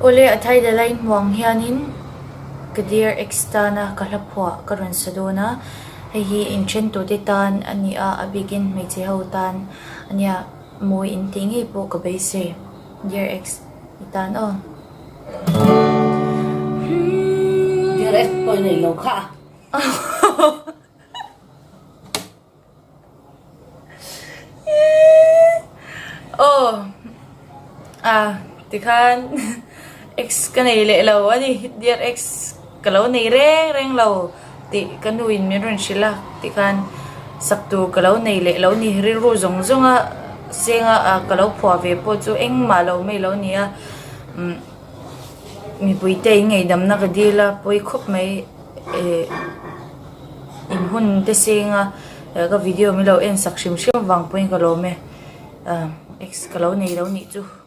Awle a thai dala in hmuh ang hianin ka dear ex tana ka hla phuah ka rawn sa dawn a, hei hi inthen tute tan a ni a, a bikin hmeichhe ho tan a nia mawi in tih ngei pawh ka beisei dear ex i tan aw. Dear ex pawh i nei lo kha. Aw ah tikhan ex ka nei leh lo a ni dear ex ka lo nei reng reng lo tih ka nu in min rawn hrilh a tikhan sak tur ka lo nei leh lo a ni rilru zawng zawng a seng a ah ka lo phuah ve pawh chu engmah lo mai lo a ni a umm mipui te in ngeihdamna ka dil a pawi khawp mai eh. In hun te senga ka video min lo en sak hrim hrim avang pawhin ka lawm e ex ka lo nei lo nih chu.